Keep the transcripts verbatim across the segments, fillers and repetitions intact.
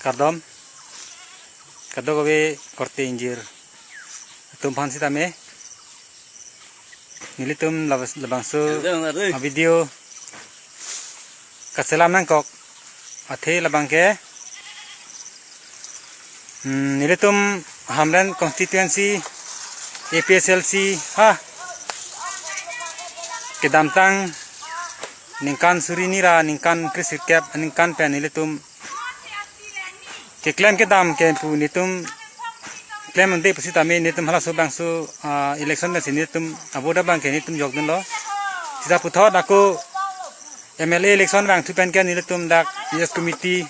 Kardom, kadokave korte ingjir atum aphan sitame, nelitum labas-, labangso video kachelam nangkok athe labang ke, hmm, nelitum Hamren constituency A P H L C ha kedamtang ningkan suri hini ra ningkan kre sirkep aningkan pen nelitum keklem kedam ke pu nelitum klem un-e pusitame nelitum halaso bangso, ah, election pensi nelitum avote abang ke nelitum jokdunlo. Sita puthot ako M L A election vangthu pen ke nelitum dak P S committee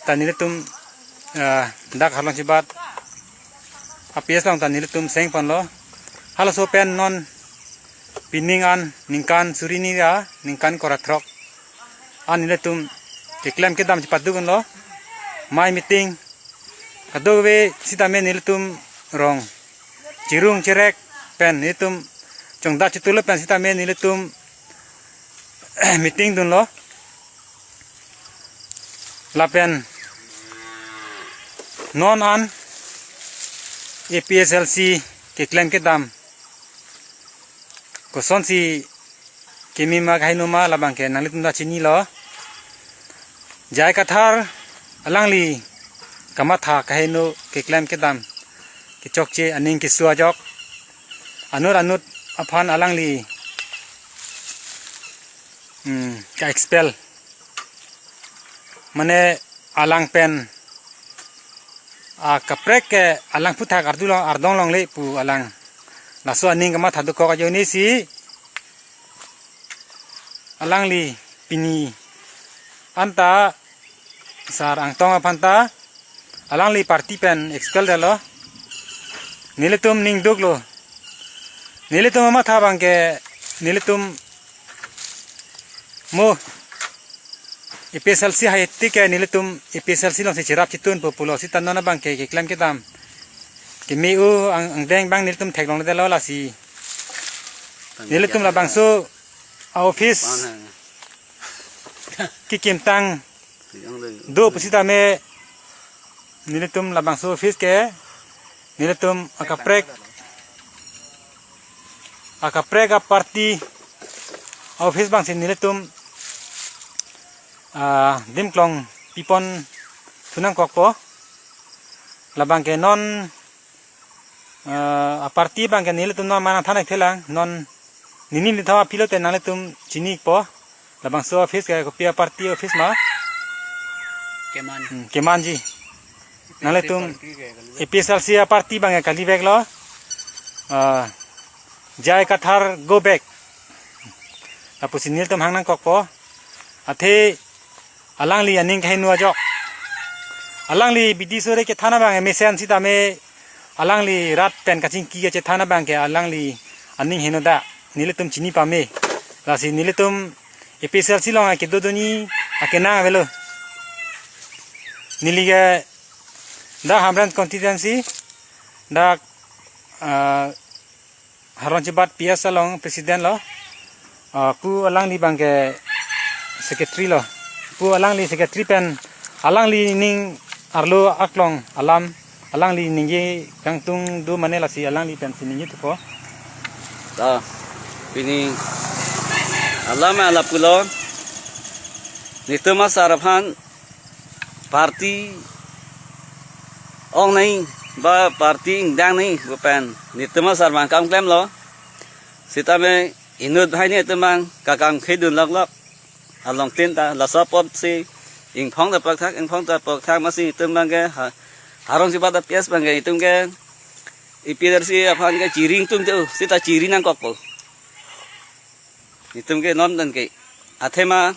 ta nelitum, ah, dak Harlong Chibat a P S along ta nelitum seng ponlo. Halaso pen non pining an ningkan suri hini ra ningkan kora throk an nelitum keklem kedam chepaduk unlo. Mai meeting kadokave sitame nelitum rong chirung chirek pen nelitum chongda chitulo pen sitame nelitum meeting dunlo. Lapen non an A P H L C keklem kedam kosonsi keme ma kaheno ma labang ke nanglitum ta chinilo. J I Kathar alangli kamatha kaheno keklem kedam kechokche aning keso ajok anut anut aphan alangli, hmm, ka-expel. Mane alang pen akaprek ke alang aphuthak ardu long ardong longle pu alang laso aning kamatha dokok ajoine si alangli pini anta Sar Angtong aphan ta alangli party pen expel detlo. Nelitum ning duklo. Nelitum amatha abang ke nelitum mo A P H L C hai tik ke nelitum A P H L C alongsi cherap chetun po pulo sita non abang ke keklem kedam keme-o ang, angdeng abang nelitum theklong detlo lasi nelitum labangso a-office kekimtang do pusitame nelitum labangso office ke nelitum akaprek akaprek a-party office abangsi nelitum, ah, dim klong pipon thu nangkokpo. Labang ke non, ah, a-party abang ke nelitum non manang than-ik thelang non nini nithom aphi lote nanglitum chini-ikpo. Labangso office ke kopi a-party office ma? Keman. Hmm, kemanji. Nanglitum A P H L C a-party abang ke kaliveklo. Ah, J I Kathar go back. Lapusi nelitum hang nangkokpo. Athe alangli aning kaheno ajok. Alangli bidi sore kethan abang mesen sitame alangli rat pen kachingki kachethan abang ke alangli aning heno dak nelitum chini pame. Lasi nelitum A P H L C along akedo doni akenang avelo. Neli ke dak Hamren constituency dak, ah, Harlong Chibat P S along president lo. Ah, pu alangli abang ke secretary lo. Pu alangli secretary pen alangli ning arlo aklong alam alangli ningje kangtung do mane lasi alangli pensi ningje thupo. Ta, pini alam ala pulo. Netum asar aphan party ong nai ba party ingdang nai pu pen netum asar abang kam klemlo. Sitame inut hai netum abang kakam khedun lok lok. Along tin ta laso apotsi ingphong ta pakthak, ingphong ta pakthak masi netum abang ke ha-, Harlong Chibat a-P S abang ke netum ke A P H L C aphan ke chiri ingtung te sita chiri nangkokpo. Netum ke non dan ke athema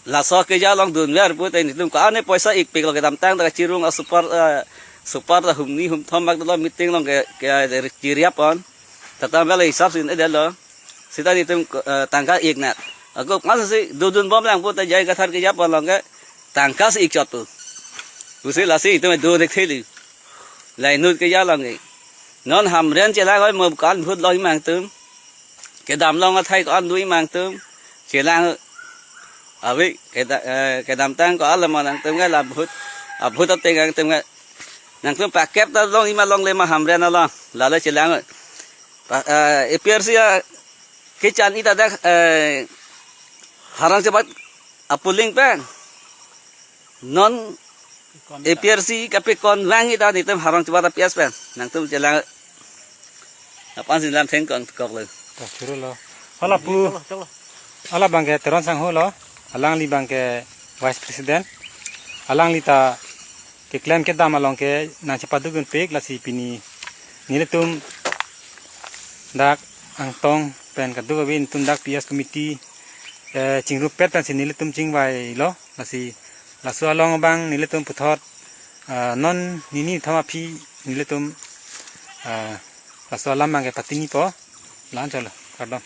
laso keja along dunver pute netum ko-an poisa ikpiklo kedamtang ta kachirung a-super, eh, super ta humni humthom bak lo meeting along ke, ke chiri apon. Tata bela hisap sin edetlo. Sita netum, eh, tangka ik nat. Ako masa si dodun bomlang pute J I Kathar keja apon along ke tangka si ik chot pu. Pusi lasi netum do dek theli. La inut keja along ke. Non Hamren chelang oi mo kan bhut lo imang tum. Kedam along athai ko-an do imang tum. Chelang ave keda-, eh, kedamtang ko alam nangtum ke la bhut. abhut ateng angtum ke. Nangtum pakep ta longle ma longle ma Hamren along. Lale chelang. Pa, eh, A P R C a kechan ita dak, eh, Harong Chebat a polling pen. Non A P R C kapekon vang ita netum Harong Chebat a P S pen. Nangtum chelang. Aphan si lam thengkong kok lo. Ta churu lo. Hala pu. Hala abang ke Teron Sangho lo. Alangli abang ke Vice President. Alangli ta keklem kedam along ke nangchepaduk dunpik, lasi pini nelitum dak Angtong pen kadokave nelitum dak P S committee, eh, chingrumpet pensi nelitum chingvai lo, lasi laso along abang nelitum puthot, ah, non nini thom aphi nelitum, ah, laso alam abang ke patini po, la-an cholo, kardom.